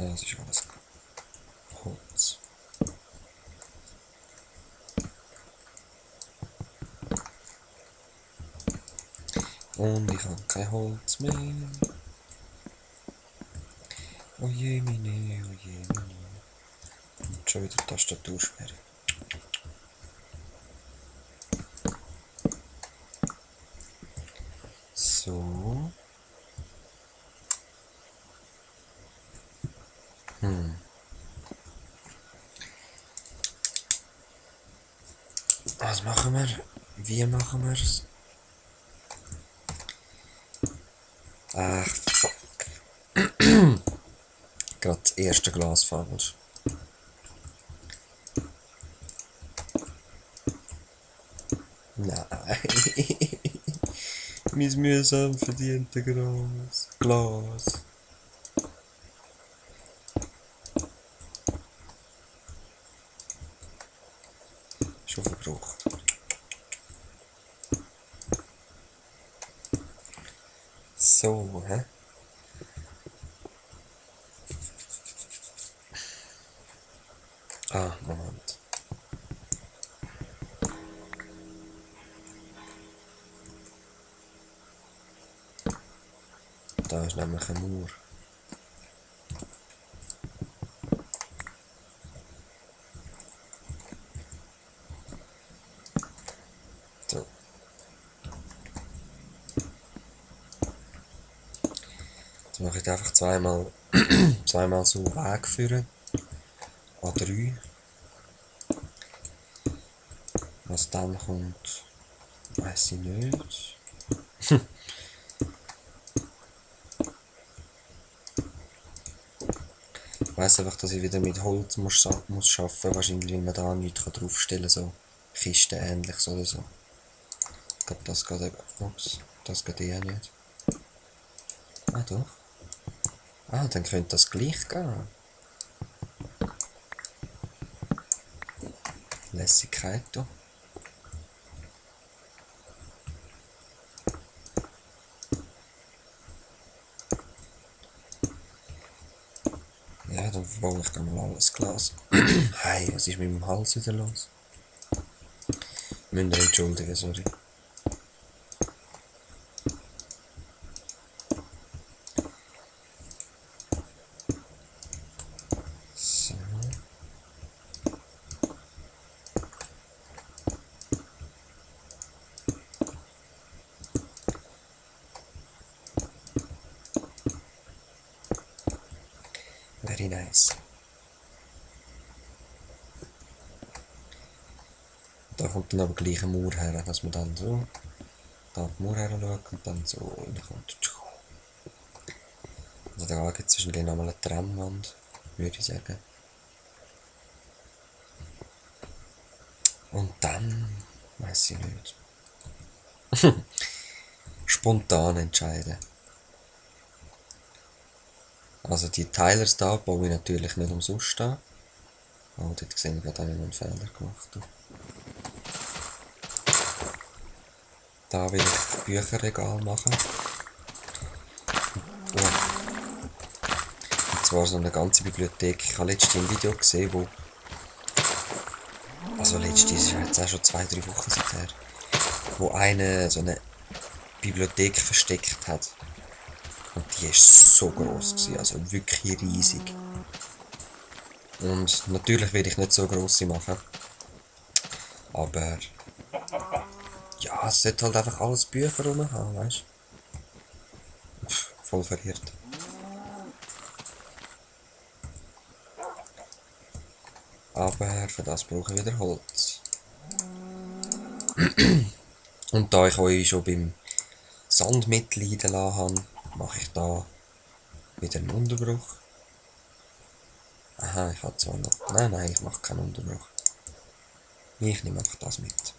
Das ist alles Holz. Und ich habe kein Holz mehr. Oh je, meine, oh je, meine. Und schon wieder Tastatursperre. So. Was machen wir? Wie machen wir es? Ach, fuck. Gerade das erste Glas falsch. Nein. Mein mühsam verdiente Glas. Schon verbraucht. So, hä? Ah, Moment. Da ist nämlich ein Mauer. So. Jetzt mache ich einfach zweimal so Weg führen. A3. Was dann kommt, weiß ich nicht. Ich weiss einfach, dass ich wieder mit Holz muss arbeiten, wahrscheinlich, weil man da nichts draufstellen kann, so Kisten ähnliches oder so. Ich glaube, das geht eben. Ups, das geht eh nicht. Ah, doch. Ah, dann könnte das gleich gehen. Lässigkeit da. Ja, dann baue ich mal alles Glas. Hey, was ist mit dem Hals wieder los? Müsst ihr entschuldigen, sorry. So. Very nice. Da kommt dann aber gleich eine Mauer her, dass man dann so da die Mauer her schaut und dann so reinkommt. Also da gibt es zwischendurch nochmal eine Trennwand, würde ich sagen. Und dann, weiß ich nicht. Spontan entscheiden. Also die Teilers da baue ich natürlich nicht umsonst an. Oh, dort sehe ich gerade, habe ich einen Fehler gemacht. Da will ich Bücherregal machen. Oh. Und zwar so eine ganze Bibliothek. Ich habe letztens ein Video gesehen, wo... Also letztens, ist jetzt auch schon 2-3 Wochen seither. Wo einer so eine Bibliothek versteckt hat. Und die war so gross gewesen, also wirklich riesig. Und natürlich will ich nicht so grosse machen. Aber... Ja, es sollte halt einfach alles Bücher rum haben, weißt du? Voll verirrt. Aber für das brauche ich wieder Holz. Und da ich euch schon beim Sand mitleiden lassen habe, mache ich da wieder einen Unterbruch. Aha, ich habe zwar noch... Nein, ich mache keinen Unterbruch. Ich nehme einfach das mit.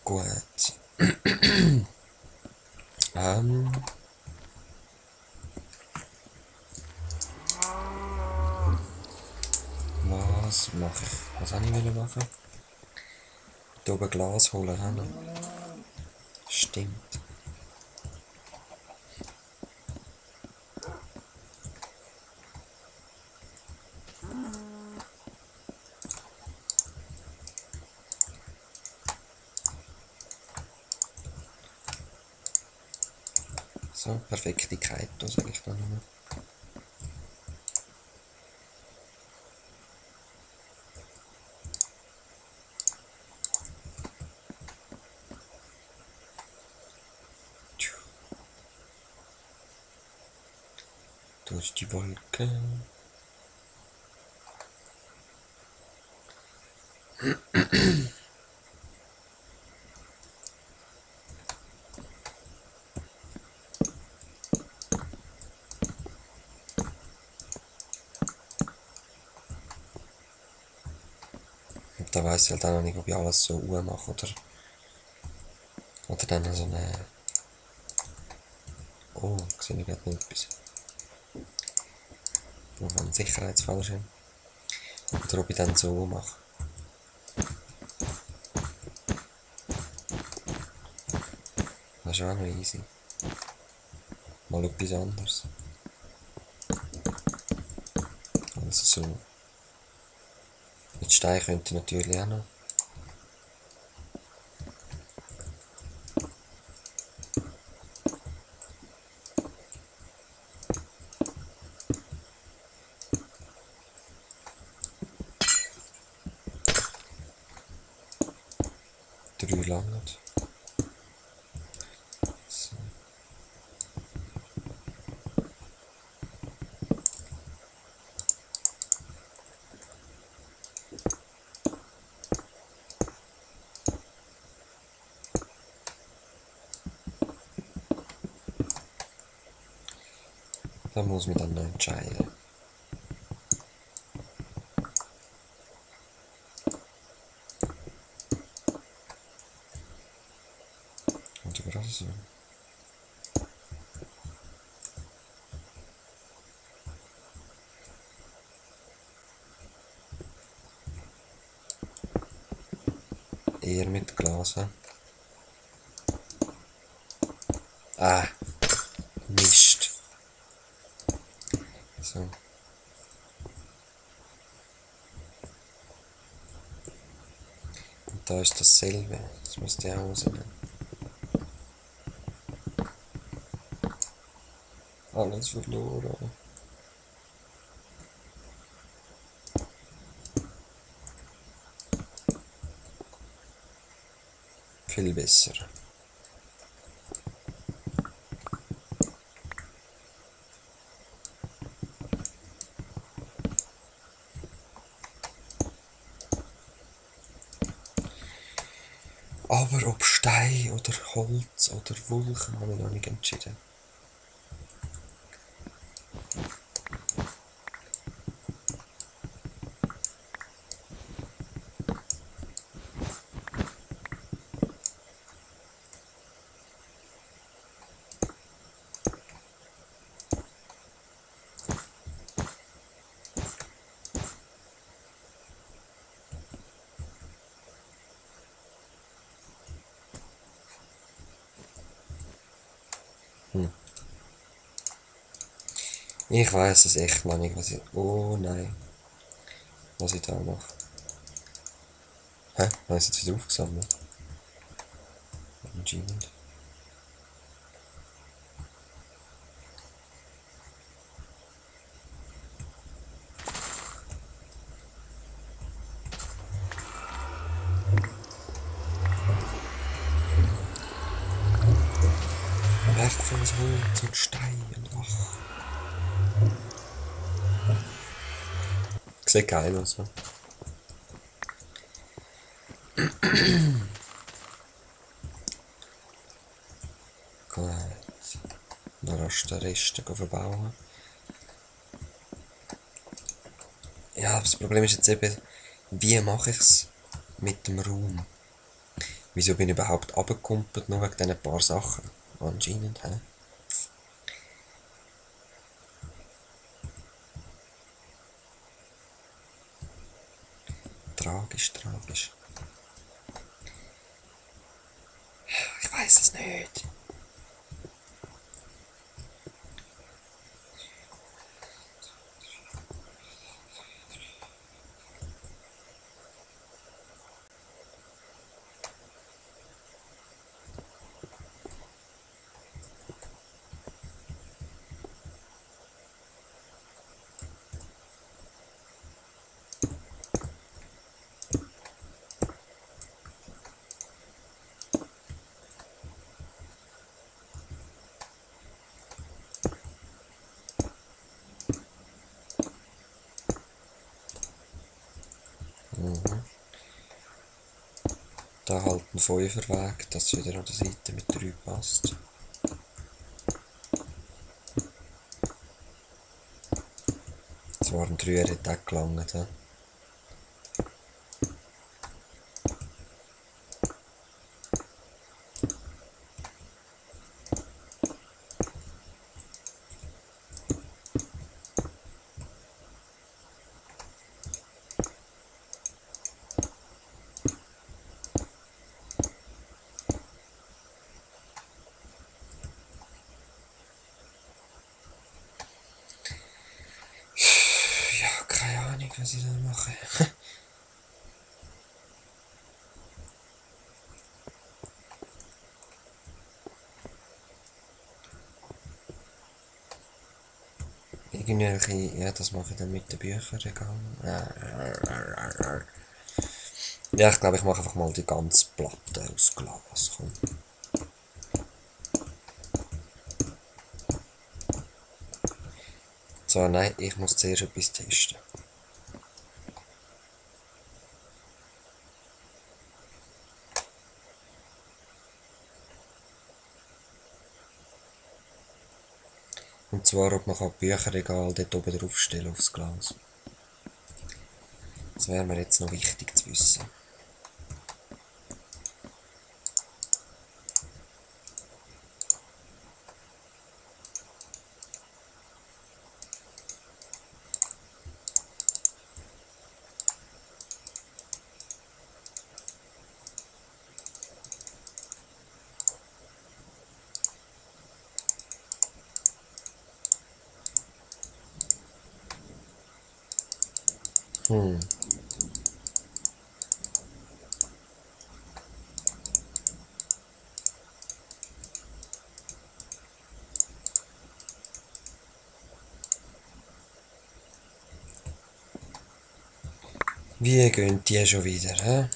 Gut. Was mache ich? Was wollte ich machen? Hier oben Glas holen auch noch. Stimmt. So, perfekte Kaito, sage ich dann nur. Durch die Wolken. Und da weiss ich halt auch noch nicht, ob ich alles so mache oder dann so eine... Oh, sehe ich gerade nicht etwas. Noch ein Sicherheitsfallschirm. Oder ob ich dann so mache. Das ist auch noch easy. Mal etwas anderes. Also so. Mit Stein könnte ich natürlich auch noch. Drei langen. So. Da muss man dann noch entscheiden. Und gerade so. Eher mit Glas. He? Ah, Mist. So. Und da ist dasselbe. Das müsste ich auch rausnehmen. Alles verloren. Viel besser. Aber ob Stein oder Holz oder Vulkan, habe ich noch nicht entschieden. Ich weiß es echt noch nicht, was ich... Oh nein. Was ich da mache. Hä? Habe ich es jetzt wieder aufgesammelt? Anscheinend. Wertvolles Holz und Stein und ach. Sieht geil aus, ne? Gut. Da rasch den Rest verbauen. Ja, das Problem ist jetzt eben, wie mache ich es mit dem Raum? Wieso bin ich überhaupt abgekumpelt, nur wegen diesen paar Sachen? Anscheinend, hä? Tragisch, tragisch. Ich weiß es nicht. Da halt ein Fünferweg, dass es wieder an der Seite mit 3 passt. Zwar ein 3er hätte auch gelangt. Ja. Keine Ahnung, was ich da mache. Irgendwelche, ja, das mache ich dann mit den Bücherregal. Ja, ich glaube, ich mache einfach mal die ganze Platte aus Glas. Komm. So, nein, ich muss zuerst etwas testen. Und zwar, ob man die Bücherregal dort oben draufstellen aufs Glas. Das wäre mir jetzt noch wichtig zu wissen. Wie gehen die schon wieder, hä?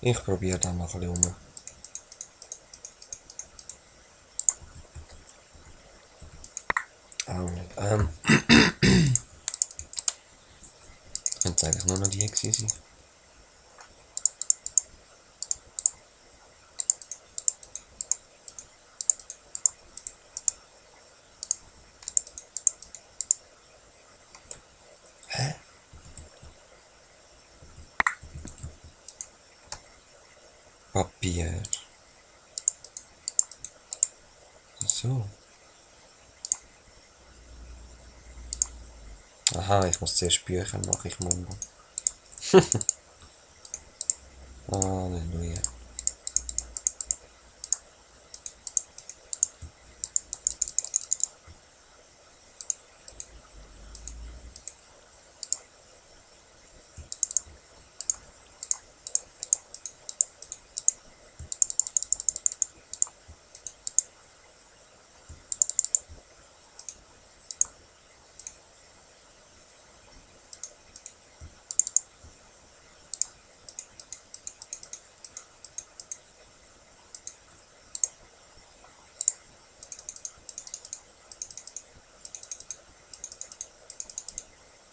Ich probiere dann noch ein bisschen rum. Auch nicht. Könnte eigentlich nur noch die gewesen sein. Hä? Papier. So. Aha, ich muss zuerst Bücher machen, ich Mumbo. Halleluja.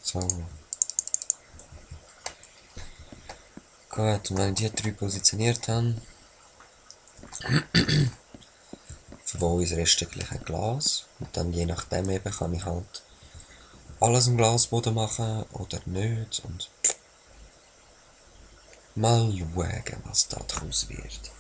So. Gut, und wenn ich die 3 positioniert habe, verbaue ich das restliche Glas. Und dann je nachdem eben kann ich halt alles im Glasboden machen oder nicht. Und mal schauen, was da draus wird.